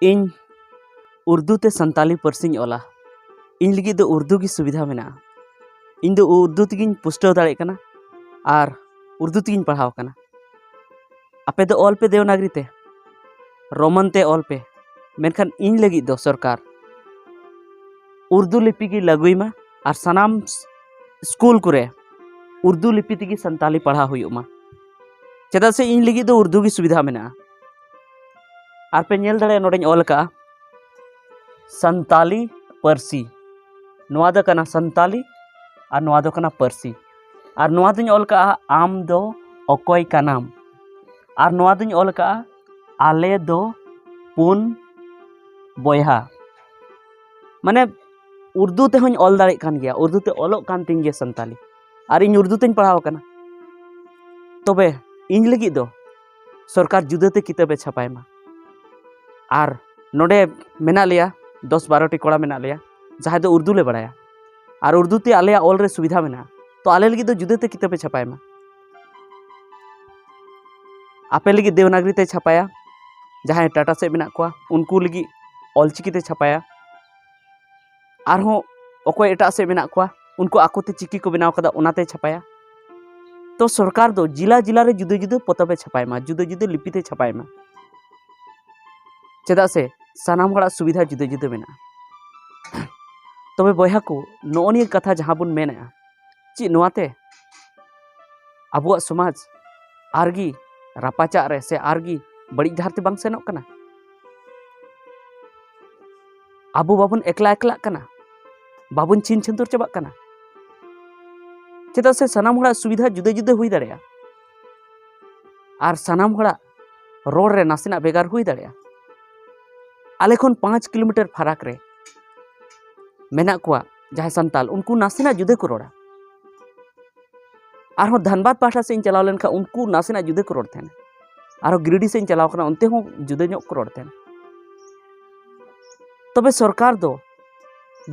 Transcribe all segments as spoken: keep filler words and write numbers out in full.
ᱤᱧ ᱩᱨᱫᱩ ᱛᱮ ᱥᱟᱱᱛᱟᱞᱤ ᱯᱟᱹᱨᱥᱤᱧ ᱚᱞᱟ᱾ ᱤᱧ ᱞᱟᱹᱜᱤᱫ ᱫᱚ ᱩᱨᱫᱩ ᱜᱮ ᱥᱩᱵᱤᱫᱷᱟ ᱢᱮᱱᱟᱜᱼᱟ᱾ ᱤᱧ ᱫᱚ ᱩᱨᱫᱩ ᱛᱮᱜᱮᱧ ᱯᱩᱥᱴᱟᱹᱣ ᱫᱟᱲᱮᱭᱟᱜ ᱠᱟᱱᱟ ᱟᱨ ᱩᱨᱫᱩ ᱛᱮᱜᱮᱧ ᱯᱟᱲᱦᱟᱣ ᱟᱠᱟᱱᱟ᱾ ᱟᱯᱮ ᱫᱚ ᱚᱞ ᱯᱮ ᱫᱮᱣᱱᱟᱜᱽᱨᱤ ᱛᱮ, ᱨᱳᱢᱟᱱ ᱛᱮ ᱚᱞ ᱯᱮ, ᱢᱮᱱᱠᱷᱟᱱ ᱤᱧ ᱞᱟᱹᱜᱤᱫ ᱫᱚ ᱥᱚᱨᱠᱟᱨ ᱩᱨᱫᱩ ᱞᱤᱯᱤ ᱜᱮ ᱞᱟᱹᱜᱩᱭ ᱢᱟ ᱟᱨ ᱥᱟᱱᱟᱢ ᱥᱠᱩᱞ ᱠᱚᱨᱮ ᱩᱨᱫᱩ ᱞᱤᱯᱤ ᱛᱮᱜᱮ ᱥᱟᱱᱛᱟᱞᱤ ᱯᱟᱲᱦᱟᱣ ᱦᱩᱭᱩᱜ ᱢᱟ᱾ ᱪᱮᱫᱟᱜ ᱥᱮ ᱤᱧ ᱞᱟᱹᱜᱤᱫ ᱫᱚ ᱩᱨᱫᱩ ᱜᱮ ᱥᱩᱵᱤᱫᱷᱟ ᱢᱮᱱᱟᱜᱼᱟ᱾ ᱟᱨ ᱯᱮ ᱧᱮᱞ ᱫᱟᱲᱮᱭᱟᱜᱼᱟ, ᱱᱚᱰᱮᱧ ᱚᱞ ᱟᱠᱟᱫᱼᱟ ᱥᱟᱱᱛᱟᱞᱤ ᱯᱟᱹᱨᱥᱤ᱾ ᱱᱚᱣᱟ ᱫᱚ ᱠᱟᱱᱟ ᱥᱟᱱᱛᱟᱞᱤ ᱟᱨ ᱱᱚᱣᱟ ᱫᱚ ᱠᱟᱱᱟ ᱯᱟᱹᱨᱥᱤ᱾ ᱟᱨ ᱱᱚᱣᱟ ᱫᱚᱧ ᱚᱞ ᱟᱠᱟᱫᱼᱟ ᱟᱢ ᱫᱚ ᱚᱠᱚᱭ ᱠᱟᱱᱟᱢ᱾ ᱟᱨ ᱱᱚᱣᱟ ᱫᱚᱧ ᱚᱞ ᱟᱠᱟᱫᱼᱟ ᱟᱞᱮ ᱫᱚ ᱯᱩᱱ ᱵᱚᱭᱦᱟ᱾ ᱢᱟᱱᱮ ᱩᱨᱫᱩ ᱛᱮᱦᱚᱸᱧ ᱚᱞ ᱫᱟᱲᱮᱭᱟᱜ ᱠᱟᱱ ᱜᱮᱭᱟ, ᱩᱨᱫᱩ ᱛᱮ ᱚᱞᱚᱜ ᱠᱟᱱ ᱛᱤᱧ ᱜᱮᱭᱟ ᱥᱟᱱᱛᱟᱞᱤ, ᱟᱨ ᱤᱧ ᱩᱨᱫᱩ ᱛᱮᱧ ᱯᱟᱲᱦᱟᱣ ᱟᱠᱟᱱᱟ᱾ ᱛᱚᱵᱮ ᱤᱧ ᱞᱟᱹᱜᱤᱫ ᱫᱚ ᱥᱚᱨᱠᱟᱨ ᱡᱩᱫᱟᱹᱛᱮ ᱠᱤᱛᱟᱹᱵᱮ ᱪᱷᱟᱯᱟᱭ ᱢᱟ᱾ ᱟᱨ ᱱᱚᱰᱮ ᱢᱮᱱᱟᱜ ᱞᱮᱭᱟ ᱫᱚᱥ ᱵᱟᱨᱚ ᱴᱤ ᱠᱚᱲᱟ ᱢᱮᱱᱟᱜ ᱞᱮᱭᱟ, ᱡᱟᱦᱟᱸᱭ ᱫᱚ ᱩᱨᱫᱩ ᱞᱮ ᱵᱟᱲᱟᱭᱟ ᱟᱨ ᱩᱨᱫᱩ ᱛᱮ ᱟᱞᱮᱭᱟᱜ ᱚᱞ ᱨᱮ ᱥᱩᱵᱤᱫᱷᱟ ᱢᱮᱱᱟᱜᱼᱟ᱾ ᱛᱚ ᱟᱞᱮ ᱞᱟᱹᱜᱤᱫ ᱫᱚ ᱡᱩᱫᱟᱹᱛᱮ ᱠᱤᱛᱟᱹᱵᱮ ᱪᱷᱟᱯᱟᱭ ᱢᱟ᱾ ᱟᱯᱮ ᱞᱟᱹᱜᱤᱫ ᱫᱮᱣᱱᱟᱜᱽᱨᱤ ᱛᱮ ᱪᱷᱟᱯᱟᱭᱟ, ᱡᱟᱦᱟᱸᱭ ᱴᱟᱴᱟ ᱥᱮᱫ ᱢᱮᱱᱟᱜ ᱠᱚᱣᱟ ᱩᱱᱠᱩ ᱞᱟᱹᱜᱤᱫ ᱚᱞᱪᱤᱠᱤ ᱛᱮ ᱪᱷᱟᱯᱟᱭᱟ, ᱟᱨᱦᱚᱸ ᱚᱠᱚᱭ ᱮᱴᱟᱜ ᱥᱮᱫ ᱢᱮᱱᱟᱜ ᱠᱚᱣᱟ ᱩᱱᱠᱩ ᱟᱠᱚᱛᱮ ᱪᱤᱠᱤ ᱠᱚ ᱵᱮᱱᱟᱣ ᱠᱟᱫᱟ, ᱚᱱᱟᱛᱮ ᱪᱷᱟᱯᱟᱭᱟ᱾ ᱛᱚ ᱥᱚᱨᱠᱟᱨ ᱫᱚ ᱡᱤᱞᱟ ᱡᱤᱞᱟ ᱨᱮ ᱡᱩᱫᱟᱹ ᱡᱩᱫᱟᱹ ᱯᱚᱛᱚᱵᱮ ᱪᱷᱟᱯᱟᱭ ᱢᱟ, ᱡᱩᱫᱟᱹ ᱡᱩᱫᱟᱹ ᱞᱤᱯᱤ ᱛᱮ ᱪᱷᱟᱯᱟᱭ ᱢᱟ᱾ ᱪᱮᱫᱟᱜ ᱥᱮ ᱥᱟᱱᱟᱢ ᱦᱚᱲᱟᱜ ᱥᱩᱵᱤᱫᱷᱟ ᱡᱩᱫᱟᱹ ᱡᱩᱫᱟᱹ ᱢᱮᱱᱟᱜᱼᱟ᱾ ᱛᱚᱵᱮ ᱵᱚᱭᱦᱟ ᱠᱚ, ᱱᱚᱜᱼᱚ ᱱᱤᱭᱟᱹ ᱠᱟᱛᱷᱟ ᱡᱟᱦᱟᱸ ᱵᱚᱱ ᱢᱮᱱᱮᱜᱼᱟ, ᱪᱮᱫ ᱱᱚᱣᱟᱛᱮ ᱟᱵᱚᱣᱟᱜ ᱥᱚᱢᱟᱡᱽ ᱟᱨᱜᱮ ᱨᱟᱯᱟᱪᱟᱜ ᱨᱮ ᱥᱮ ᱟᱨᱜᱮ ᱵᱟᱹᱲᱤᱡ ᱰᱟᱦᱟᱨ ᱛᱮ ᱵᱟᱝ ᱥᱮᱱᱚᱜ ᱠᱟᱱᱟ? ᱟᱵᱚ ᱵᱟᱵᱚᱱ ᱮᱠᱞᱟ ᱮᱠᱞᱟᱜ ᱠᱟᱱᱟ, ᱵᱟᱵᱚᱱ ᱪᱷᱤᱝ ᱪᱷᱟᱹᱛᱩᱨ ᱪᱟᱵᱟᱜ ᱠᱟᱱᱟ᱾ ᱪᱮᱫᱟᱜ ᱥᱮ ᱥᱟᱱᱟᱢ ᱦᱚᱲᱟᱜ ᱥᱩᱵᱤᱫᱷᱟ ᱡᱩᱫᱟᱹ ᱡᱩᱫᱟᱹ ᱦᱩᱭ ᱫᱟᱲᱮᱭᱟᱜᱼᱟ, ᱟᱨ ᱥᱟᱱᱟᱢ ᱦᱚᱲᱟᱜ ᱨᱚᱲ ᱨᱮ ᱱᱟᱥᱮᱱᱟᱜ ᱵᱷᱮᱜᱟᱨ ᱦᱩᱭ ᱫᱟᱲᱮᱭᱟᱜᱼᱟ᱾ ᱟᱞᱮ ᱠᱷᱚᱱ ᱯᱟᱸᱪ ᱠᱤᱞᱳᱢᱤᱴᱟᱨ ᱯᱷᱟᱨᱟᱠ ᱨᱮ ᱢᱮᱱᱟᱜ ᱠᱚᱣᱟ ᱡᱟᱦᱟᱸᱭ ᱥᱟᱱᱛᱟᱞ, ᱩᱱᱠᱩ ᱱᱟᱥᱮᱱᱟᱜ ᱡᱩᱫᱟᱹ ᱠᱚ ᱨᱚᱲᱟ᱾ ᱟᱨᱦᱚᱸ ᱫᱷᱟᱱᱵᱟᱫᱽ ᱯᱟᱦᱴᱟ ᱥᱮᱫ ᱤᱧ ᱪᱟᱞᱟᱣ ᱞᱮᱱᱠᱷᱟᱱ ᱩᱱᱠᱩ ᱱᱟᱥᱮᱱᱟᱜ ᱡᱩᱫᱟᱹ ᱠᱚ ᱨᱚᱲ ᱛᱟᱦᱮᱱᱟ᱾ ᱟᱨᱦᱚᱸ ᱜᱤᱨᱤᱰᱤ ᱥᱮᱫ ᱤᱧ ᱪᱟᱞᱟᱣ ᱠᱟᱱᱟ, ᱚᱱᱛᱮ ᱦᱚᱸ ᱡᱩᱫᱟᱹ ᱧᱚᱜ ᱠᱚ ᱨᱚᱲ ᱛᱟᱦᱮᱱᱟ᱾ ᱛᱚᱵᱮ ᱥᱚᱨᱠᱟᱨ ᱫᱚ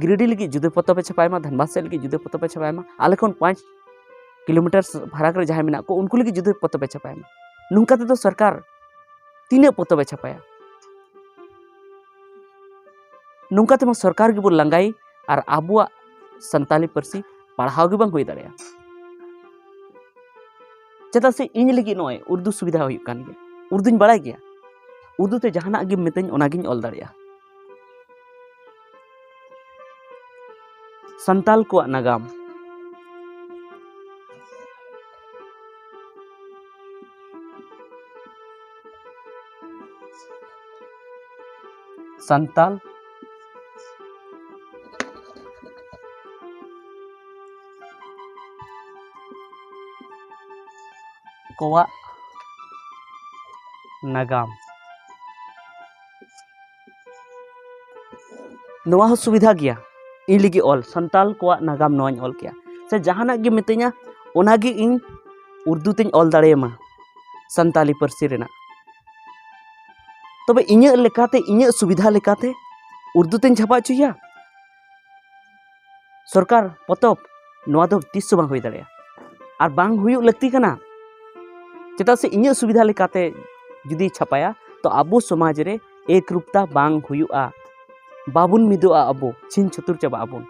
ᱜᱤᱨᱤᱰᱤ ᱞᱟᱹᱜᱤᱫ ᱡᱩᱫᱟᱹ ᱯᱚᱛᱚᱵ ᱮ ᱪᱷᱟᱯᱟᱭ ᱢᱟ, ᱫᱷᱟᱱᱵᱟᱫᱽ ᱥᱮᱫ ᱞᱟᱹᱜᱤᱫ ᱡᱩᱫᱟᱹ ᱯᱚᱛᱚᱵ ᱮ ᱪᱷᱟᱯᱟᱭ ᱢᱟ, ᱟᱞᱮ ᱠᱷᱚᱱ ᱯᱟᱸᱪ ᱠᱤᱞᱳᱢᱤᱴᱟᱨ ᱯᱷᱟᱨᱟᱠ ᱨᱮ ᱡᱟᱦᱟᱸᱭ ᱢᱮᱱᱟᱜ ᱠᱚ ᱩᱱᱠᱩ ᱞᱟᱹᱜᱤᱫ ᱡᱩᱫᱟᱹ ᱯᱚᱛᱚᱵ ᱮ ᱪᱷᱟᱯᱟᱭ ᱢᱟ᱾ ᱱᱚᱝᱠᱟ ᱛᱮᱫᱚ ᱥᱚᱨᱠᱟᱨ ᱛᱤᱱᱟᱹᱜ ᱯᱚᱛᱚᱵ ᱮ ᱪᱷᱟᱯᱟᱭᱟ? ᱱᱚᱝᱠᱟ ᱛᱮᱢᱟ ᱥᱚᱨᱠᱟᱨ ᱜᱮᱵᱚᱱ ᱞᱟᱸᱜᱟᱭᱮ ᱟᱨ ᱟᱵᱚᱣᱟᱜ ᱥᱟᱱᱛᱟᱞᱤ ᱯᱟᱹᱨᱥᱤ ᱯᱟᱲᱦᱟᱣ ᱜᱮ ᱵᱟᱝ ᱦᱩᱭ ᱫᱟᱲᱮᱭᱟᱜᱼᱟ᱾ ᱪᱮᱫᱟᱜ ᱥᱮ ᱤᱧ ᱞᱟᱹᱜᱤᱫ ᱱᱚᱜᱼᱚᱭ ᱩᱨᱫᱩ ᱥᱩᱵᱤᱫᱷᱟ ᱦᱩᱭᱩᱜ ᱠᱟᱱ ᱜᱮᱭᱟ, ᱩᱨᱫᱩᱧ ᱵᱟᱲᱟᱭ ᱜᱮᱭᱟ, ᱩᱨᱫᱩ ᱛᱮ ᱡᱟᱦᱟᱱᱟᱜ ᱜᱮᱢ ᱢᱤᱛᱟᱹᱧ ᱚᱱᱟᱜᱤᱧ ᱚᱞ ᱫᱟᱲᱮᱭᱟᱜᱼᱟ᱾ ᱥᱟᱱᱛᱟᱞ ᱠᱚᱣᱟᱜ ᱱᱟᱜᱟᱢ᱾ ᱥᱟᱱᱛᱟᱞ ᱠᱚᱣᱟᱜ ᱱᱟᱜᱟᱢ᱾ ᱱᱚᱣᱟ ᱦᱚᱸ ᱥᱩᱵᱤᱫᱷᱟ ᱜᱮᱭᱟ ᱤᱧ ᱞᱟᱹᱜᱤᱫ ᱚᱞ, ᱥᱟᱱᱛᱟᱞ ᱠᱚᱣᱟᱜ ᱱᱟᱜᱟᱢ ᱱᱚᱣᱟᱧ ᱚᱞ ᱠᱮᱭᱟ, ᱥᱮ ᱡᱟᱦᱟᱱᱟᱜ ᱜᱮ ᱢᱤᱛᱟᱹᱧᱟ ᱚᱱᱟᱜᱮ ᱤᱧ ᱩᱨᱫᱩ ᱛᱮᱧ ᱚᱞ ᱫᱟᱲᱮᱭᱟᱢᱟ ᱥᱟᱱᱛᱟᱞᱤ ᱯᱟᱹᱨᱥᱤ ᱨᱮᱱᱟᱜ᱾ ᱛᱚᱵᱮ ᱤᱧᱟᱹᱜ ᱞᱮᱠᱟᱛᱮ, ᱤᱧᱟᱹᱜ ᱥᱩᱵᱤᱫᱷᱟ ᱞᱮᱠᱟᱛᱮ ᱩᱨᱫᱩ ᱛᱮᱧ ᱪᱷᱟᱯᱟ ᱦᱚᱪᱚᱭᱟ ᱥᱚᱨᱠᱟᱨ ᱯᱚᱛᱚᱵ, ᱱᱚᱣᱟ ᱫᱚ ᱛᱤᱥ ᱦᱚᱸ ᱵᱟᱝ ᱦᱩᱭ ᱫᱟᱲᱮᱭᱟᱜᱼᱟ ᱟᱨ ᱵᱟᱝ ᱦᱩᱭᱩᱜ ᱞᱟᱹᱠᱛᱤ ᱠᱟᱱᱟ᱾ ᱪᱮᱫᱟᱜ ᱥᱮ ᱤᱧᱟᱹᱜ ᱥᱩᱵᱤᱫᱷᱟ ᱞᱮᱠᱟᱛᱮ ᱡᱩᱫᱤ ᱪᱷᱟᱯᱟᱭᱟ, ᱛᱚ ᱟᱵᱚ ᱥᱚᱢᱟᱡᱽ ᱨᱮ ᱮᱠᱨᱩᱯᱛᱟ ᱵᱟᱝ ᱦᱩᱭᱩᱜᱼᱟ, ᱵᱟᱵᱚᱱ ᱢᱤᱫᱚᱜᱼᱟ, ᱟᱵᱚ ᱪᱷᱤᱝ ᱪᱷᱟᱹᱛᱩᱨ ᱪᱟᱵᱟᱜ ᱟᱵᱚᱱ᱾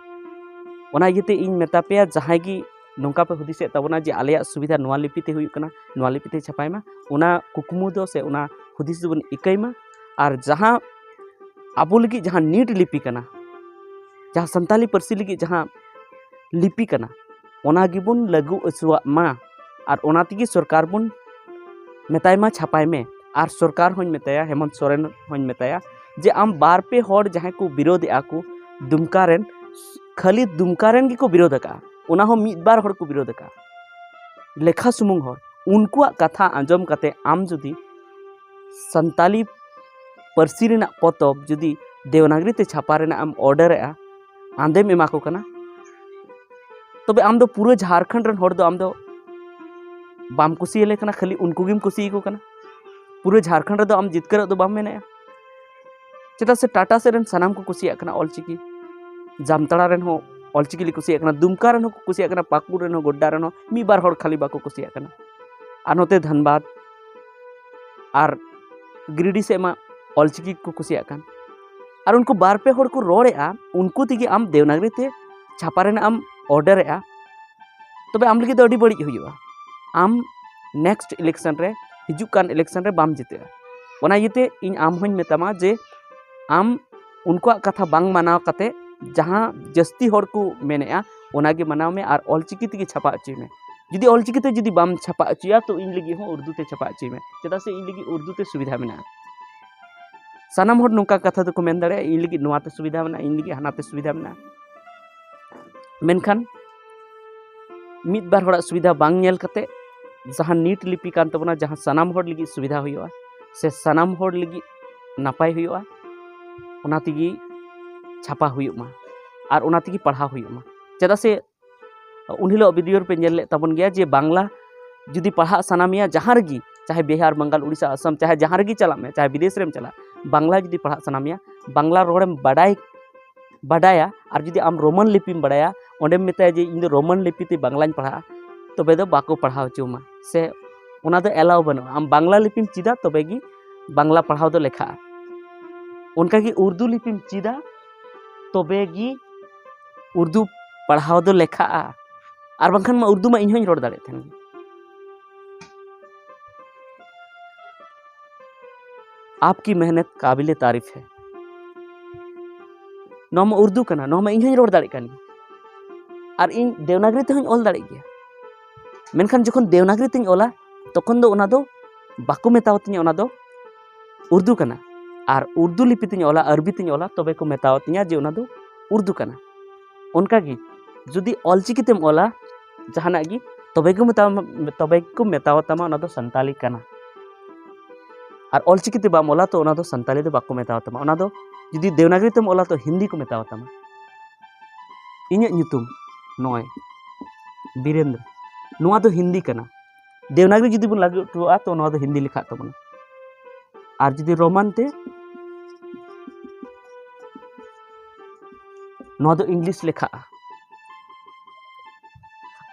ᱚᱱᱟ ᱤᱭᱟᱹᱛᱮ ᱤᱧ ᱢᱮᱛᱟ ᱯᱮᱭᱟ, ᱡᱟᱦᱟᱸᱭ ᱜᱮ ᱱᱚᱝᱠᱟ ᱯᱮ ᱦᱩᱫᱤᱥᱮᱫ ᱛᱟᱵᱚᱱᱟ ᱡᱮ ᱟᱞᱮᱭᱟᱜ ᱥᱩᱵᱤᱫᱷᱟ ᱱᱚᱣᱟ ᱞᱤᱯᱤ ᱛᱮ ᱦᱩᱭᱩᱜ ᱠᱟᱱᱟ, ᱱᱚᱣᱟ ᱞᱤᱯᱤ ᱛᱮ ᱪᱷᱟᱯᱟᱭ ᱢᱟ, ᱚᱱᱟ ᱠᱩᱠᱢᱩ ᱫᱚ ᱥᱮ ᱚᱱᱟ ᱦᱩᱫᱤᱥ ᱫᱚᱵᱚᱱ ᱤᱠᱟᱹᱭ ᱢᱟ᱾ ᱟᱨ ᱡᱟᱦᱟᱸ ᱟᱵᱚ ᱞᱟᱹᱜᱤᱫ ᱡᱟᱦᱟᱸ ᱱᱤᱴ ᱞᱤᱯᱤ ᱠᱟᱱᱟ, ᱡᱟᱦᱟᱸ ᱥᱟᱱᱛᱟᱞᱤ ᱯᱟᱹᱨᱥᱤ ᱞᱟᱹᱜᱤᱫ ᱡᱟᱦᱟᱸ ᱞᱤᱯᱤ ᱠᱟᱱᱟ, ᱚᱱᱟ ᱜᱮᱵᱚᱱ ᱞᱟᱹᱜᱩ ᱦᱚᱪᱚᱣᱟᱜ ᱢᱟ᱾ ᱟᱨ ᱚᱱᱟ ᱛᱮᱜᱮ ᱥᱚᱨᱠᱟᱨ ᱵᱚᱱ ᱢᱮᱛᱟᱭ ᱢᱟ, ᱪᱷᱟᱯᱟᱭ ᱢᱮ᱾ ᱟᱨ ᱥᱚᱨᱠᱟᱨ ᱦᱚᱸᱧ ᱢᱮᱛᱟᱭᱟ, ᱦᱮᱢᱚᱱᱛ ᱥᱚᱨᱮᱱ ᱦᱚᱸᱧ ᱢᱮᱛᱟᱭᱟ ᱡᱮ ᱟᱢ ᱵᱟᱨ ᱯᱮ ᱦᱚᱲ ᱡᱟᱦᱟᱸᱭ ᱠᱚ ᱵᱤᱨᱳᱫᱷᱮᱜᱼᱟ ᱠᱚ, ᱫᱩᱢᱠᱟ ᱨᱮᱱ, ᱠᱷᱟᱹᱞᱤ ᱫᱩᱢᱠᱟ ᱨᱮᱱ ᱜᱮᱠᱚ ᱵᱤᱨᱳᱫᱷ ᱟᱠᱟᱜᱼᱟ, ᱚᱱᱟ ᱦᱚᱸ ᱢᱤᱫ ᱵᱟᱨ ᱦᱚᱲ ᱠᱚ ᱵᱤᱨᱳᱫᱷ ᱟᱠᱟᱜᱼᱟ, ᱞᱮᱠᱷᱟ ᱥᱩᱢᱩᱝ ᱦᱚᱲ᱾ ᱩᱱᱠᱩᱣᱟᱜ ᱠᱟᱛᱷᱟ ᱟᱸᱡᱚᱢ ᱠᱟᱛᱮ ᱟᱢ ᱡᱩᱫᱤ ᱥᱟᱱᱛᱟᱞᱤ ᱯᱟᱹᱨᱥᱤ ᱨᱮᱱᱟᱜ ᱯᱚᱛᱚᱵ ᱡᱩᱫᱤ ᱫᱮᱣᱱᱟᱜᱽᱨᱤ ᱛᱮ ᱪᱷᱟᱯᱟ ᱨᱮᱱᱟᱜ ᱮᱢ ᱚᱨᱰᱟᱨᱮᱜᱼᱟ, ᱟᱸᱫᱮᱢ ᱮᱢᱟ ᱠᱚ ᱠᱟᱱᱟ, ᱛᱚᱵᱮ ᱟᱢ ᱫᱚ ᱯᱩᱨᱟᱹ ᱡᱷᱟᱲᱠᱷᱚᱸᱰ ᱨᱮᱱ ᱦᱚᱲ ᱫᱚ ᱟᱢ ᱫᱚ ᱵᱟᱢ ᱠᱩᱥᱤᱭᱟᱞᱮ ᱠᱟᱱᱟ, ᱠᱷᱟᱹᱞᱤ ᱩᱱᱠᱩ ᱜᱮᱢ ᱠᱩᱥᱤᱭᱟᱠᱚ ᱠᱟᱱᱟ᱾ ᱯᱩᱨᱟᱹ ᱡᱷᱟᱲᱠᱷᱚᱸᱰ ᱨᱮᱫᱚ ᱟᱢ ᱡᱤᱛᱠᱟᱹᱨᱚᱜ ᱫᱚ ᱵᱟᱢ ᱢᱮᱱᱮᱜᱼᱟ᱾ ᱪᱮᱫᱟᱜ ᱥᱮ ᱴᱟᱴᱟ ᱥᱮᱫ ᱨᱮᱱ ᱥᱟᱱᱟᱢ ᱠᱚ ᱠᱩᱥᱤᱭᱟᱜ ᱠᱟᱱᱟ ᱚᱞᱪᱤᱠᱤ, ᱡᱟᱢᱛᱟᱲᱟ ᱨᱮᱱ ᱦᱚᱸ ᱚᱞᱪᱤᱠᱤ ᱞᱮ ᱠᱩᱥᱤᱭᱟᱜ ᱠᱟᱱᱟ, ᱫᱩᱢᱠᱟ ᱨᱮᱱ ᱦᱚᱸ ᱠᱚ ᱠᱩᱥᱤᱭᱟᱜ ᱠᱟᱱᱟ, ᱯᱟᱹᱠᱩᱲ ᱨᱮᱱ ᱦᱚᱸ, ᱜᱚᱰᱰᱟ ᱨᱮᱱ ᱦᱚᱸ, ᱢᱤᱫ ᱵᱟᱨ ᱦᱚᱲ ᱠᱷᱟᱹᱞᱤ ᱵᱟᱠᱚ ᱠᱩᱥᱤᱭᱟᱜ ᱠᱟᱱᱟ᱾ ᱟᱨ ᱱᱚᱛᱮ ᱫᱷᱟᱱᱵᱟᱫᱽ ᱟᱨ ᱜᱤᱨᱤᱰᱤ ᱥᱮᱫ ᱢᱟ ᱚᱞᱪᱤᱠᱤ ᱠᱚ ᱠᱩᱥᱤᱭᱟᱜ ᱠᱟᱱ᱾ ᱟᱨ ᱩᱱᱠᱩ ᱵᱟᱨ ᱯᱮ ᱦᱚᱲ ᱠᱚ ᱨᱚᱲᱮᱫᱼᱟ, ᱩᱱᱠᱩ ᱛᱮᱜᱮ ᱟᱢ ᱫᱮᱣᱱᱟᱜᱽᱨᱤ ᱛᱮ ᱪᱷᱟᱯᱟ ᱨᱮᱱᱟᱜ ᱮᱢ ᱚᱨᱰᱟᱨᱮᱫᱼᱟ, ᱛᱚᱵᱮ ᱟᱢ ᱞᱟᱹᱜᱤᱫ ᱫᱚ ᱟᱹᱰᱤ ᱵᱟᱹᱲᱤᱡ ᱦᱩᱭᱩᱜᱼᱟ᱾ ᱟᱢ ᱱᱮᱠᱥᱴ ᱤᱞᱮᱠᱥᱚᱱ ᱨᱮ, ᱦᱤᱡᱩᱜ ᱠᱟᱱ ᱤᱞᱮᱠᱥᱚᱱ ᱨᱮ ᱵᱟᱢ ᱡᱤᱛᱟᱹᱜᱼᱟ᱾ ᱚᱱᱟ ᱤᱭᱟᱹᱛᱮ ᱤᱧ ᱟᱢ ᱦᱚᱧ ᱢᱮᱛᱟᱢᱟ ᱡᱮ ᱟᱢ ᱩᱱᱠᱩᱣᱟᱜ ᱠᱟᱛᱷᱟ ᱵᱟᱝ ᱢᱟᱱᱟᱣ ᱠᱟᱛᱮ ᱡᱟᱦᱟᱸ ᱡᱟᱹᱥᱛᱤ ᱦᱚᱲ ᱠᱚ ᱢᱮᱱᱮᱫᱼᱟ, ᱚᱱᱟᱜᱮ ᱢᱟᱱᱟᱣ ᱢᱮ ᱟᱨ ᱚᱞᱪᱤᱠᱤ ᱛᱮᱜᱮ ᱪᱷᱟᱯᱟ ᱦᱚᱪᱚᱭ ᱢᱮ᱾ ᱡᱩᱫᱤ ᱚᱞᱪᱤᱠᱤ ᱛᱮ ᱡᱩᱫᱤ ᱵᱟᱢ ᱪᱷᱟᱯᱟ ᱦᱚᱪᱚᱭᱟ, ᱛᱚ ᱤᱧ ᱞᱟᱹᱜᱤᱫ ᱦᱚᱸ ᱩᱨᱫᱩ ᱛᱮ ᱪᱷᱟᱯᱟ ᱦᱚᱪᱚᱭ ᱢᱮ, ᱪᱮᱫᱟᱜ ᱥᱮ ᱤᱧ ᱞᱟᱹᱜᱤᱫ ᱩᱨᱫᱩ ᱛᱮ ᱥᱩᱵᱤᱫᱷᱟ ᱢᱮᱱᱟᱜᱼᱟ᱾ ᱥᱟᱱᱟᱢ ᱦᱚᱲ ᱱᱚᱝᱠᱟ ᱠᱟᱛᱷᱟ ᱫᱚᱠᱚ ᱢᱮᱱ ᱫᱟᱲᱮᱭᱟᱜᱼᱟ, "ᱤᱧ ᱞᱟᱹᱜᱤᱫ ᱱᱚᱣᱟ ᱛᱮ ᱥᱩᱵᱤᱫᱷᱟ ᱢᱮᱱᱟᱜᱼᱟ, ᱤᱧ ᱞᱟᱹᱜᱤᱫ ᱦᱟᱱᱟ ᱛᱮ ᱥᱩᱵᱤᱫᱷᱟ ᱢᱮᱱᱟᱜᱼᱟ", ᱢᱮᱱᱠᱷᱟᱱ ᱢᱤᱫ ᱵᱟᱨ ᱦᱚᱲᱟᱜ ᱥᱩᱵᱤᱫᱷᱟ ᱵᱟᱝ ᱧᱮᱞ ᱠᱟᱛᱮ ᱡᱟᱦᱟᱸ ᱱᱤᱴ ᱞᱤᱯᱤ ᱠᱟᱱ ᱛᱟᱵᱚᱱᱟ, ᱡᱟᱦᱟᱸ ᱥᱟᱱᱟᱢ ᱦᱚᱲ ᱞᱟᱹᱜᱤᱫ ᱥᱩᱵᱤᱫᱷᱟ ᱦᱩᱭᱩᱜᱼᱟ ᱥᱮ ᱥᱟᱱᱟᱢ ᱦᱚᱲ ᱞᱟᱹᱜᱤᱫ ᱱᱟᱯᱟᱭ ᱦᱩᱭᱩᱜᱼᱟ, ᱚᱱᱟ ᱛᱮᱜᱮ ᱪᱷᱟᱯᱟ ᱦᱩᱭᱩᱜ ᱢᱟ ᱟᱨ ᱚᱱᱟ ᱛᱮᱜᱮ ᱯᱟᱲᱦᱟᱣ ᱦᱩᱭᱩᱜ ᱢᱟ᱾ ᱪᱮᱫᱟᱜ ᱥᱮ ᱩᱱ ᱦᱤᱞᱳᱜ ᱵᱷᱤᱰᱤᱭᱳ ᱨᱮᱯᱮ ᱧᱮᱞ ᱞᱮᱫ ᱛᱟᱵᱚᱱ ᱜᱮᱭᱟ ᱡᱮ ᱵᱟᱝᱞᱟ ᱡᱩᱫᱤ ᱯᱟᱲᱦᱟᱜ ᱥᱟᱱᱟ ᱢᱮᱭᱟ ᱡᱟᱦᱟᱸ ᱨᱮᱜᱮ, ᱪᱟᱦᱮ ᱵᱤᱦᱟᱨ, ᱵᱟᱝᱜᱟᱞ, ᱩᱲᱤᱥᱥᱟ, ᱟᱥᱟᱢ, ᱪᱟᱦᱮ ᱡᱟᱦᱟᱸ ᱨᱮᱜᱮ ᱪᱟᱞᱟᱜ ᱢᱮ, ᱪᱟᱦᱮ ᱵᱤᱫᱮᱥ ᱨᱮᱢ ᱪᱟᱞᱟᱜ, ᱵᱟᱝᱞᱟ ᱡᱩᱫᱤ ᱯᱟᱲᱦᱟᱜ ᱥᱟᱱᱟ ᱢᱮᱭᱟ, ᱵᱟᱝᱞᱟ ᱨᱚᱲᱮᱢ ᱵᱟᱰᱟᱭ ᱵᱟᱰᱟᱭᱟ ᱟᱨ ᱡᱩᱫᱤ ᱟᱢ ᱨᱳᱢᱟᱱ ᱞᱤᱯᱤᱢ ᱵᱟᱰᱟᱭᱟ, ᱚᱸᱰᱮᱢ ᱢᱮᱛᱟᱭᱟ ᱡᱮ ᱤᱧ ᱫᱚ ᱨᱳᱢᱟᱱ ᱞᱤᱯᱤ ᱛᱮ ᱵᱟᱝᱞᱟᱧ ᱯᱟᱲᱦᱟᱜᱼᱟ, ᱛᱚᱵᱮ ᱫᱚ ᱵᱟᱠᱚ ᱯᱟᱲᱦᱟᱣ ᱦᱚᱪᱚ ᱟᱢᱟ, ᱥᱮ ᱚᱱᱟ ᱫᱚ ᱮᱞᱟᱣ ᱵᱟᱹᱱᱩᱜᱼᱟ᱾ ᱟᱢ ᱵᱟᱝᱞᱟ ᱞᱤᱯᱤᱢ ᱪᱮᱫᱟ, ᱛᱚᱵᱮ ᱜᱮ ᱵᱟᱝᱞᱟ ᱯᱟᱲᱦᱟᱣ ᱫᱚ ᱞᱮᱠᱷᱟᱜᱼᱟ᱾ ᱚᱱᱠᱟᱜᱮ ᱩᱨᱫᱩ ᱞᱤᱯᱤᱢ ᱪᱮᱫᱟ, ᱛᱚᱵᱮ ᱜᱮ ᱩᱨᱫᱩ ᱯᱟᱲᱦᱟᱣ ᱫᱚ ᱞᱮᱠᱷᱟᱜᱼᱟ᱾ ᱟᱨ ᱵᱟᱝᱠᱷᱟᱱ ᱢᱟ ᱩᱨᱫᱩ ᱢᱟ ᱤᱧ ᱦᱚᱧ ᱨᱚᱲ ᱫᱟᱲᱮᱭᱟᱜ ᱛᱟᱦᱮᱱ ᱜᱮ᱾ ᱟᱯᱠᱤ ᱢᱮᱦᱱᱚᱛ ᱠᱟᱵᱤᱞᱮ ᱛᱟᱨᱤᱯᱷ ᱦᱮ᱾ ᱱᱚᱣᱟ ᱢᱟ ᱩᱨᱫᱩ ᱠᱟᱱᱟ, ᱱᱚᱣᱟ ᱢᱟ ᱤᱧ ᱦᱚᱧ ᱨᱚᱲ ᱫᱟᱲᱮᱭᱟᱜ ᱠᱟᱱ ᱜᱮ, ᱟᱨ ᱤᱧ ᱫᱮᱣᱱᱟᱜᱽᱨᱤ ᱛᱮᱦᱚᱧ ᱚᱞ ᱫᱟᱲᱮᱭᱟᱜ ᱜᱮᱭᱟ᱾ ᱢᱮᱱᱠᱷᱟᱱ ᱡᱚᱠᱷᱚᱱ ᱫᱮᱣᱱᱟᱜᱽᱨᱤ ᱛᱮᱧ ᱚᱞᱟ, ᱛᱚᱠᱷᱚᱱ ᱫᱚ ᱚᱱᱟ ᱫᱚ ᱵᱟᱠᱚ ᱢᱮᱛᱟᱣᱟᱛᱤᱧᱟ ᱚᱱᱟ ᱫᱚ ᱩᱨᱫᱩ ᱠᱟᱱᱟ᱾ ᱟᱨ ᱩᱨᱫᱩ ᱞᱤᱯᱤ ᱛᱮᱧ ᱚᱞᱟ, ᱟᱨᱵᱤ ᱛᱮᱧ ᱚᱞᱟ, ᱛᱚᱵᱮ ᱠᱚ ᱢᱮᱛᱟᱣᱟᱛᱤᱧᱟ ᱡᱮ ᱚᱱᱟ ᱫᱚ ᱩᱨᱫᱩ ᱠᱟᱱᱟ᱾ ᱚᱱᱠᱟᱜᱮ ᱡᱩᱫᱤ ᱚᱞᱪᱤᱠᱤ ᱛᱮᱢ ᱚᱞᱟ ᱡᱟᱦᱟᱱᱟᱜ ᱜᱮ, ᱛᱚᱵᱮ ᱠᱚ ᱢᱮᱛᱟᱣᱟᱢᱟ, ᱛᱚᱵᱮ ᱠᱚ ᱢᱮᱛᱟᱣᱟᱛᱟᱢᱟ ᱚᱱᱟ ᱫᱚ ᱥᱟᱱᱛᱟᱞᱤ ᱠᱟᱱᱟ᱾ ᱟᱨ ᱚᱞᱪᱤᱠᱤ ᱛᱮ ᱵᱟᱢ ᱚᱞᱟ, ᱛᱚ ᱚᱱᱟ ᱫᱚ ᱥᱟᱱᱛᱟᱞᱤ ᱫᱚ ᱵᱟᱠᱚ ᱢᱮᱛᱟᱣᱟᱛᱟᱢᱟ᱾ ᱚᱱᱟ ᱫᱚ ᱡᱩᱫᱤ ᱫᱮᱣᱱᱟᱜᱽᱨᱤ ᱛᱮᱢ ᱚᱞᱟ, ᱛᱚ ᱦᱤᱱᱫᱤ ᱠᱚ ᱢᱮᱛᱟᱣᱟᱛᱟᱢᱟ᱾ ᱤᱧᱟᱹᱜ ᱧᱩᱛᱩᱢ ᱱᱚᱜᱼᱚᱭ ᱵᱤᱨᱮᱱᱫᱨᱚ, ᱱᱚᱣᱟ ᱫᱚ ᱦᱤᱱᱫᱤ ᱠᱟᱱᱟ᱾ ᱫᱮᱣᱱᱟᱜᱽᱨᱤ ᱡᱩᱫᱤ ᱵᱚᱱ ᱞᱟᱹᱜᱩ ᱦᱚᱴᱚᱣᱟᱜᱼᱟ, ᱛᱚ ᱱᱚᱣᱟ ᱫᱚ ᱦᱤᱱᱫᱤ ᱞᱮᱠᱷᱟᱜ ᱛᱟᱵᱚᱱᱟ᱾ ᱟᱨ ᱡᱩᱫᱤ ᱨᱳᱢᱟᱱ ᱛᱮ, ᱱᱚᱣᱟ ᱫᱚ ᱤᱝᱞᱤᱥ ᱞᱮᱠᱷᱟᱜᱼᱟ᱾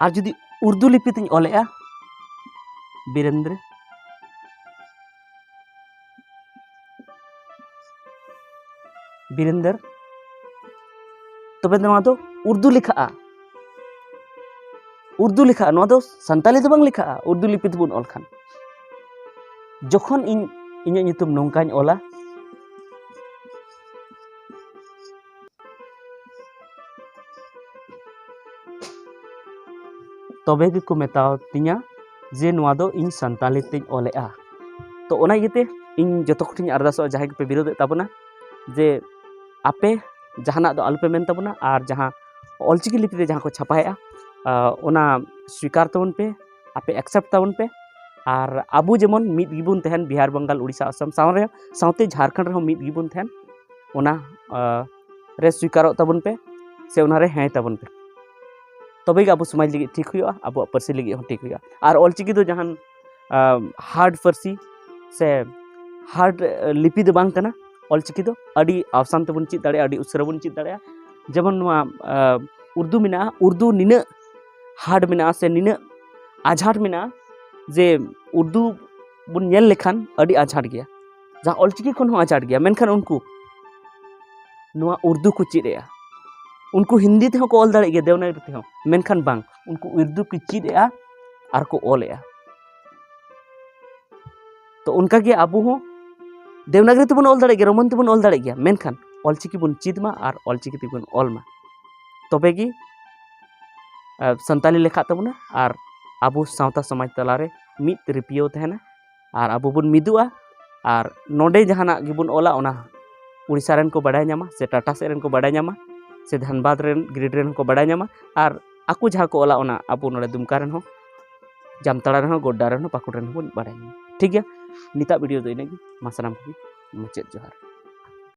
ᱟᱨ ᱡᱩᱫᱤ ᱩᱨᱫᱩ ᱞᱤᱯᱤ ᱛᱤᱧ ᱚᱞᱮᱜᱼᱟ, ᱵᱤᱨᱮᱱᱫᱨᱚ, ᱵᱤᱨᱮᱱᱫᱟᱨ, ᱛᱚᱵᱮ ᱱᱚᱣᱟ ᱫᱚ ᱩᱨᱫᱩ ᱞᱮᱠᱷᱟᱜᱼᱟ᱾ ᱩᱨᱫᱩ ᱞᱮᱠᱷᱟᱜᱼᱟ, ᱱᱚᱣᱟ ᱫᱚ ᱥᱟᱱᱛᱟᱞᱤ ᱫᱚ ᱵᱟᱝ ᱞᱮᱠᱷᱟᱜᱼᱟ, ᱩᱨᱫᱩ ᱞᱤᱯᱤ ᱛᱮᱵᱚᱱ ᱚᱞ ᱠᱷᱟᱱ᱾ ᱡᱚᱠᱷᱚᱱ ᱤᱧ ᱤᱧᱟᱹᱜ ᱧᱩᱛᱩᱢ ᱱᱚᱝᱠᱟᱧ ᱚᱞᱟ, ᱛᱚᱵᱮ ᱜᱮᱠᱚ ᱢᱮᱛᱟᱣ ᱛᱤᱧᱟ ᱡᱮ ᱱᱚᱣᱟ ᱫᱚ ᱤᱧ ᱥᱟᱱᱛᱟᱞᱤ ᱛᱮᱧ ᱚᱞᱮᱜᱼᱟ᱾ ᱛᱚ ᱚᱱᱟ ᱤᱭᱟᱹᱛᱮ ᱤᱧ ᱡᱚᱛᱚ ᱠᱚᱴᱷᱮᱱ ᱟᱨᱫᱟᱥᱚᱜᱼᱟ, ᱡᱟᱦᱟᱸᱭ ᱠᱚᱯᱮ ᱵᱤᱨᱳᱫᱮᱫ ᱛᱟᱵᱚᱱᱟ, ᱡᱮ ᱟᱯᱮ ᱡᱟᱦᱟᱱᱟᱜ ᱫᱚ ᱟᱞᱚᱯᱮ ᱢᱮᱱ ᱛᱟᱵᱚᱱᱟ, ᱟᱨ ᱡᱟᱦᱟᱸ ᱚᱞᱪᱤᱠᱤ ᱞᱤᱯᱤ ᱛᱮ ᱡᱟᱦᱟᱸ ᱠᱚ ᱪᱷᱟᱯᱟᱭᱮᱜᱼᱟ, ᱟᱸ, ᱚᱱᱟ ᱥᱣᱤᱠᱟᱨ ᱛᱟᱵᱚᱱ ᱯᱮ, ᱟᱯᱮ accept ᱛᱟᱵᱚᱱ ᱯᱮ᱾ ᱟᱨ ᱟᱵᱚ ᱡᱮᱢᱚᱱ ᱢᱤᱫ ᱜᱮᱵᱚᱱ ᱛᱟᱦᱮᱱ, ᱵᱤᱦᱟᱨ, ᱵᱟᱝᱜᱟᱞ, ᱩᱲᱤᱥᱥᱟ, ᱟᱥᱟᱢ ᱥᱟᱶ ᱨᱮ, ᱥᱟᱶᱛᱮ ᱡᱷᱟᱲᱠᱷᱚᱸᱰ ᱨᱮᱦᱚᱸ ᱢᱤᱫ ᱜᱮᱵᱚᱱ ᱛᱟᱦᱮᱱ, ᱚᱱᱟ, ᱟᱸ, ᱨᱮ ᱥᱣᱤᱠᱟᱨᱚᱜ ᱛᱟᱵᱚᱱ ᱯᱮ, ᱥᱮ ᱚᱱᱟᱨᱮ ᱦᱮᱸ ᱛᱟᱵᱚᱱ ᱯᱮ, ᱛᱚᱵᱮ ᱜᱮ ᱟᱵᱚ ᱥᱚᱢᱟᱡᱽ ᱞᱟᱹᱜᱤᱫ ᱴᱷᱤᱠ ᱦᱩᱭᱩᱜᱼᱟ, ᱟᱵᱚᱣᱟᱜ ᱯᱟᱹᱨᱥᱤ ᱞᱟᱹᱜᱤᱫ ᱦᱚᱸ ᱴᱷᱤᱠ ᱦᱩᱭᱩᱜᱼᱟ᱾ ᱟᱨ ᱚᱞᱪᱤᱠᱤ ᱫᱚ ᱡᱟᱦᱟᱱ, ᱟᱸ, hard ᱯᱟᱹᱨᱥᱤ ᱥᱮ hard, ᱟᱸ, ᱞᱤᱯᱤ ᱫᱚ ᱵᱟᱝ ᱠᱟᱱᱟ᱾ ᱚᱞᱪᱤᱠᱤ ᱫᱚ ᱟᱹᱰᱤ ᱟᱣᱥᱟᱱ ᱛᱮᱵᱚᱱ ᱪᱮᱫ ᱫᱟᱲᱮᱭᱟᱜᱼᱟ, ᱟᱹᱰᱤ ᱩᱥᱟᱹᱨᱟ ᱵᱚᱱ ᱪᱮᱫ ᱫᱟᱲᱮᱭᱟᱜᱼᱟ᱾ ᱡᱮᱢᱚᱱ ᱱᱚᱣᱟ, ᱟᱸ, ᱩᱨᱫᱩ ᱢᱮᱱᱟᱜᱼᱟ, ᱩᱨᱫᱩ ᱱᱤᱱᱟᱹᱜ hard ᱢᱮᱱᱟᱜᱼᱟ ᱥᱮ ᱱᱤᱱᱟᱹᱜ ᱟᱡᱷᱟᱴ ᱢᱮᱱᱟᱜᱼᱟ ᱡᱮ ᱩᱨᱫᱩ ᱵᱚᱱ ᱧᱮᱞ ᱞᱮᱠᱷᱟᱱ ᱟᱹᱰᱤ ᱟᱡᱷᱟᱴ ᱜᱮᱭᱟ, ᱡᱟᱦᱟᱸ ᱚᱞᱪᱤᱠᱤ ᱠᱷᱚᱱ ᱦᱚᱸ ᱟᱡᱷᱟᱴ ᱜᱮᱭᱟ᱾ ᱢᱮᱱᱠᱷᱟᱱ ᱩᱱᱠᱩ ᱱᱚᱣᱟ ᱩᱨᱫᱩ ᱠᱚ ᱪᱮᱫ ᱮᱜᱼᱟ, ᱩᱱᱠᱩ ᱦᱤᱱᱫᱤ ᱛᱮᱦᱚᱸ ᱠᱚ ᱚᱞ ᱫᱟᱲᱮᱭᱟᱜ ᱜᱮᱭᱟ, ᱫᱮᱵᱽᱱᱟᱜᱚᱨᱤ ᱛᱮᱦᱚᱸ, ᱢᱮᱱᱠᱷᱟᱱ ᱵᱟᱝ, ᱩᱱᱠᱩ ᱩᱨᱫᱩ ᱠᱚ ᱪᱮᱫ ᱮᱜᱼᱟ ᱟᱨ ᱠᱚ ᱚᱞ ᱮᱜᱼᱟ᱾ ᱛᱚ ᱚᱱᱠᱟᱜᱮ ᱟᱵᱚ ᱦᱚᱸ ᱫᱮᱵᱽᱱᱟᱜᱚᱨᱤ ᱛᱮᱵᱚᱱ ᱚᱞ ᱫᱟᱲᱮᱭᱟᱜ ᱜᱮᱭᱟ, ᱨᱳᱢᱟᱱ ᱛᱮᱵᱚᱱ ᱚᱞ ᱫᱟᱲᱮᱭᱟᱜ ᱜᱮᱭᱟ, ᱢᱮᱱᱠᱷᱟᱱ ᱚᱞᱪᱤᱠᱤ ᱵᱚᱱ ᱪᱮᱫ ᱢᱟ ᱟᱨ ᱚᱞᱪᱤᱠᱤ ᱛᱮᱵᱚᱱ ᱚᱞ ᱢᱟ, ᱛᱚᱵᱮ ᱜᱮ, ᱟᱸ, ᱥᱟᱱᱛᱟᱞᱤ ᱞᱮᱠᱷᱟᱜ ᱛᱟᱵᱚᱱᱟ ᱟᱨ ᱟᱵᱚ ᱥᱟᱶᱛᱟ ᱥᱚᱢᱟᱡᱽ ᱛᱟᱞᱟᱨᱮ ᱢᱤᱫ ᱨᱤᱯᱤᱭᱟᱹᱣ ᱛᱟᱦᱮᱱᱟ ᱟᱨ ᱟᱵᱚ ᱵᱚᱱ ᱢᱤᱫᱚᱜᱼᱟ᱾ ᱟᱨ ᱱᱚᱰᱮ ᱡᱟᱦᱟᱱᱟᱜ ᱜᱮᱵᱚᱱ ᱚᱞᱟ, ᱚᱱᱟ ᱩᱲᱤᱥᱥᱟ ᱨᱮᱱ ᱠᱚ ᱵᱟᱰᱟᱭ ᱧᱟᱢᱟ, ᱥᱮ ᱴᱟᱴᱟ ᱥᱮᱫ ᱨᱮᱱ ᱠᱚ ᱵᱟᱰᱟᱭ ᱧᱟᱢᱟ, ᱥᱮ ᱫᱷᱟᱱᱵᱟᱫᱽ ᱨᱮᱱ, ᱜᱨᱤᱰ ᱨᱮᱱ ᱦᱚᱸᱠᱚ ᱵᱟᱰᱟᱭ ᱧᱟᱢᱟ, ᱟᱨ ᱟᱠᱚ ᱡᱟᱦᱟᱸ ᱠᱚ ᱚᱞᱟ, ᱚᱱᱟ ᱟᱵᱚ ᱱᱚᱰᱮ ᱫᱩᱢᱠᱟ ᱨᱮᱱ ᱦᱚᱸ, ᱡᱟᱢᱛᱟᱲᱟ ᱨᱮᱱ ᱦᱚᱸ, ᱜᱳᱰᱰᱟ ᱨᱮᱱ ᱦᱚᱸ, ᱯᱟᱹᱠᱩᱲ ᱨᱮᱱ ᱦᱚᱸ ᱵᱚᱱ ᱵᱟᱰᱟᱭ ᱧᱟᱢᱟ᱾ ᱴᱷᱤᱠ ᱜᱮᱭᱟ, ᱱᱤᱛᱟᱜ ᱵᱷᱤᱰᱤᱭᱳ ᱫᱚ ᱤᱱᱟᱹᱜ ᱜᱮ᱾ ᱢᱟ ᱥᱟᱱᱟᱢ ᱠᱚᱜᱮ ᱢᱩᱪᱟᱹᱫ ᱡᱚᱦᱟᱨ᱾